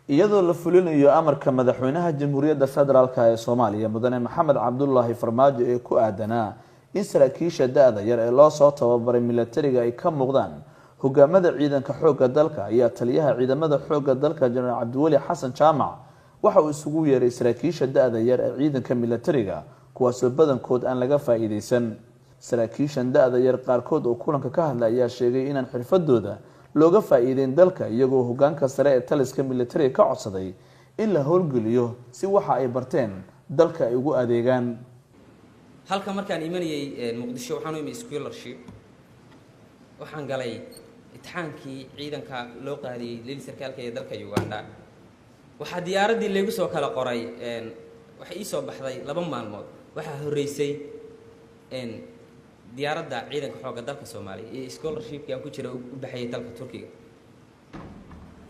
Iyadoo la fulinayo amarka madaxweynaha Jamhuuriyadda Federaalka ee Soomaaliya, Mudane Maxamed Cabdulaahi Farmaajo, ee ku aadanaa in saraakiisha da-da yar ee loo soo tababaray milatariga ay ka muuqdaan hogaamada ciidanka xoogga dalka, ayaa taliyaha ciidamada xoogga dalka, Jenaraal Cabdiweli Xasan Jaamac, waxa uu isugu yeeray saraakiisha da-da yar ee ciidanka milatariga, kuwaasoo badankood aan laga faa-iideysan. Saraakiishan da-da yar qaarkood oo kulanka ka hadlay ayaa sheegay inaan xirfadooda looga faa-iideyn dalka, iyagoo hogaanka sare ee taliska milatariga ka codsaday in la howlgeliyo si waxa ay barteen dalka ay ugu adeegaan. Halka markaan imanayay Muqdisho, waxaan u imi scholarship. Waxaan galay imtixaankii ciidanka loo qaadiyey lili sarkaalka ee dalka Uganda. Waxaa diyaaraddii laygu soo kala qoray, waxay ii soo baxday 2 maalmood. Waxaa horreysay diyaaradda ciidanka xoogga dalka Soomaaliya iyo scholarshipkii aan ku jira u baxayay dalka Turkiga,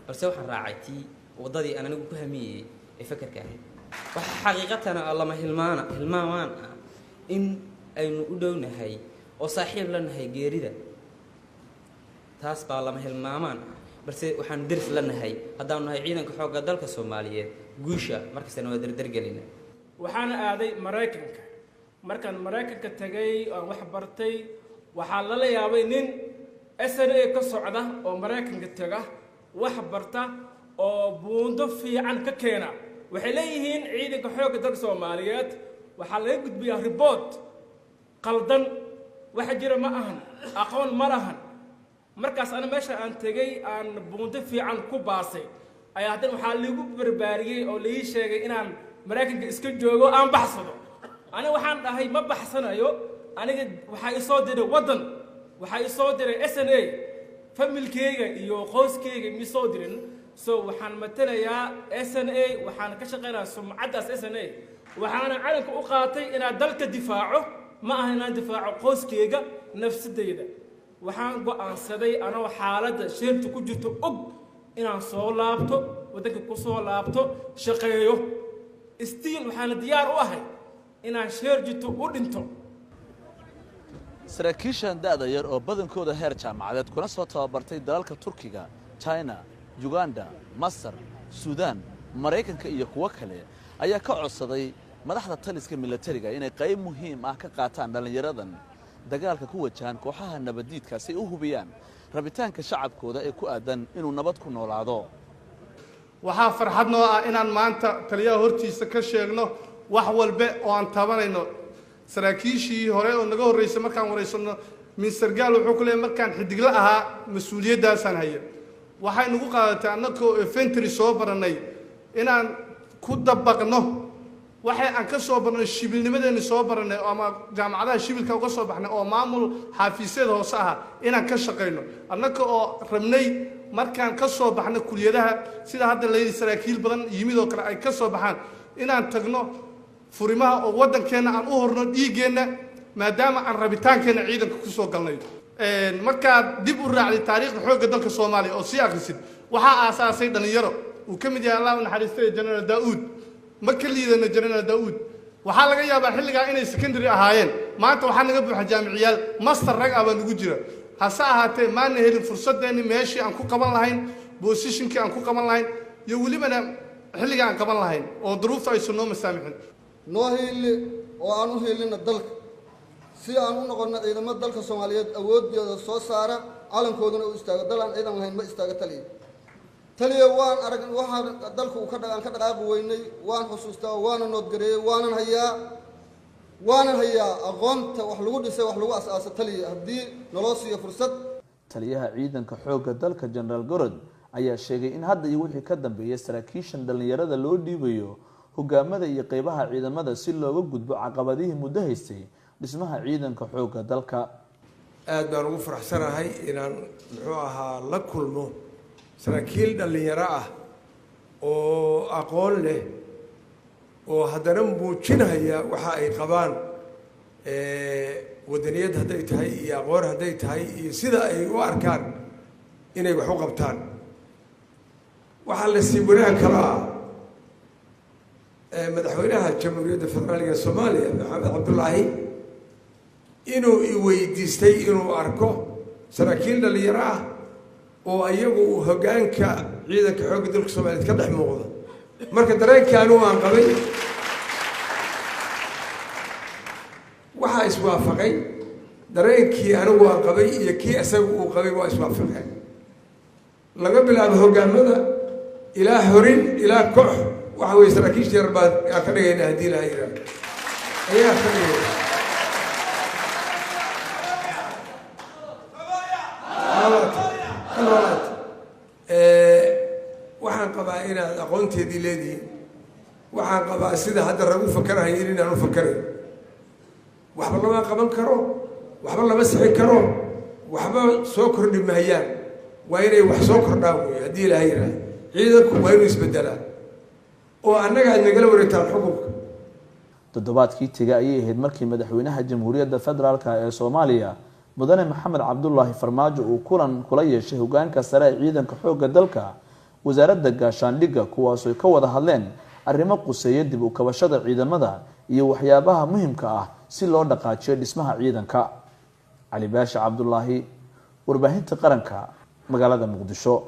balse waxaan raacay tii waddadii aan anigu ku hamiyeyey ee fakarka ahayd. Waxaa xaqiiqatana oo lama hilmaana hilmaamaan ah in aynu u dhownahay oo saaxiib la nahay geerida. Taas baa lama hilmaamaan ah, balse waxaanu deris la nahay, haddaanu nahay ciidanka xoogga dalka Soomaaliyeed, guusha. Markastana waa dardargelina. Waxaana aaday Maraykanka. Markaan Maraykanka tagay aan wax bartay, waxaa lala yaabay nin SNA ka socda oo Maraykanka taga, wax barta oo buundo fiican ka keena. Waxay leeyihiin ciidanka xoogga dalka Soomaaliyeed waxaa laga gudbiyaa report qaldan, waxa jira ma ahan, aqoon ma lahan. Markaas ana meesha aan tegey aan buundo fiican ku baasay ayaa haddana waxaa liigu barbaariyey oo laii sheegay inaan Maraykanka iska joogo, aan baxsado. Aniga waxaan dhahay, ma baxsanayo. Aniga waxaa isoo diray waddan, waxaa isoo diray SNA, familkeyga iyo qoyskeyga ma soo dirin. So waxaan matalayaa SNA, waxaan ka shaqaynayaa sumcaddaas SNA, waxaana calanka u qaatay inaan dalka difaaco, ma aha inaan difaaco qoyskeyga, nafsadeyda. Waxaan go'aansaday, anoo xaaladda sheerta ku jirto og, inaan soo laabto, waddanka ku soo laabto, shaqeeyo. Still waxaana diyaar u ahay inaan sheerjito u dhinto. Saraakiishan da'da yar oo badankooda heer jaamacadeed kuna soo tababartay dalalka Turkiga, China, Uganda, Masar, Suudaan, Maraykanka iyo kuwo kale ayaa ka codsaday madaxda taliska milatariga inay qayb muhiim ah ka qaataan dhallinyaradan dagaalka ku wajahan kooxaha nabaddiidka, si ay u hubiyaan rabitaanka shacabkooda ee ku aadan inuu nabad ku noolaado. Waxaa farxad noo ah inaan maanta taliyaha hortiisa ka sheegno wax walbe oo aan tabanayno. Saraakiishii hore oo naga horreysay markaan waraysanno, min sargaal wuxuu ku leeyay, markaan xidigla ahaa mas-uuliyaddaasaan haya. Waxay nagu qaadatay annagoo infantry soo barannay inaan ku dabaqno waxay aan ka soo barnay, shibilnimadeenni soo barannay ama jaamacadaha shibilka uga soo baxnay oo maamul xaafiisyada hoose aha inaan ka shaqayno, annaga oo rabnay markaan ka soo baxno kuliyadaha, sida hadda layidhi saraakiil badan yimid oo kale ay ka soo baxaan, inaan tagno furimaha oo waddankeenna aan u horno dhiiggeenna, maadaama aan rabitaankeenna ciidanka ku soo galnay. Markaad dib u raacday taariikhda xoogga dalka Soomaaliya oo sii akhrisid, waxaa aasaasay dhallinyaro uu ka mid yahay, Allah u naxariistay, Jenaraal Daa'uud. Ma ka liidano Jenaraal Daa'uud. Waxaa laga yaabaa xilligaa inay secondary ahaayeen. Maanta waxaa naga buuxa jaamiciyaal, master rag ah baa nagu jira. Hase ahaatee, maana helin fursadeenni, meeshii aan ku qaban lahayn, positionkii aan ku qaban lahayn iyo welibana xilliga aan qaban lahayn oo duruufta aysan noo masaamixin. Noo hiili oo aan u hiilina dalka, si aan u noqonno ciidamo dalka Soomaaliyeed awooddeeda soo saara, calankooduna u istaago. Dal aan ciidan lahayn ma istaago. Taliya, taliya, waan arag waxaan dalku uu ka aan ka dhaqaaqi weynay. Waan xusuustaa, waana noodgareeyey, waanan hayaa, waanan hayaa aqoonta wax lagu dhisay, wax lagu as-aasa. Taliya, haddii naloo siiyo fursad. Taliyaha ciidanka xoogga dalka, Jenaraal Gorod, ayaa sheegay in hadda iyo wixii ka dambeeya saraakiishan dhallinyarada loo dhiibayo hogaamada iyo qeybaha ciidamada, si looga gudbo caqabadihii muddo haystay dhismaha ciidanka xoogga dalka. Aad baan ugu faraxsanahay inaan, muxuu ahaa, la kulmo saraakiil dhallinyaro ah oo aqoon leh oo haddana muujinaya waxa ay qabaan, wadaniyad hadday tahay iyo aqoon hadday tahay iyo sida ay u arkaan inay wax u qabtaan. Waxaa la sii wanaag kalo ah, madaxweynaha Jamhuuriyadda Federaaliga Soomaaliya, Maxamed Cabdullaahi, inuu i weydiistay inuu arko saraakiil dhallinyaro ah. Oo iyagu uu hoggaanka ciidanka xoogga dalka Soomaaliyeed ka dhex muuqda. Marka dareenkii anigu aan qabay waxaa iswaafaqay, dareenkii anigu aan qabay iyo kii isaga uu qabay waa iswaafaqeen, laga bilaabo hoggaamada ilaa horin ilaa koox. Waxa weye saraakiisha yar baan aan ka dhigayna haddii ilaha yidhaahdo, ayaa ka dhigayna. Waxaan qabaa inaad aqoonteedii leedihiin. Waxaan qabaa sida hadda rag u fakarahayin inaan u fakarayn. Waxba lama qaban karo, waxba lama sixi karo, waxba soo kordhi mahayaan. Waa inay wax soo kordhaan wey haddii ilaha yidhaahdo. Ciidanku waa inuu isbedelaa oo annaga aad nagala wareegtaan xukunka. Toddobaadkii tegay ayay ahayd markii madaxweynaha Jamhuuriyadda Federaalk ee Soomaaliya, Mudane Maxamed Cabdulaahi Farmaajo, uu kulan kula yeeshay hogaanka sare ee ciidanka xoogga dalka wasaaradda gaashaandhigga, kuwaasoo ka wada hadleen arrimo quseeya dib u kabashada ciidamada iyo waxyaabaha muhimka ah si loo dhaqaajiyo dhismaha ciidanka. Cali Baashi Cabdulaahi, Warbaahinta Qaranka, magaalada Muqdisho.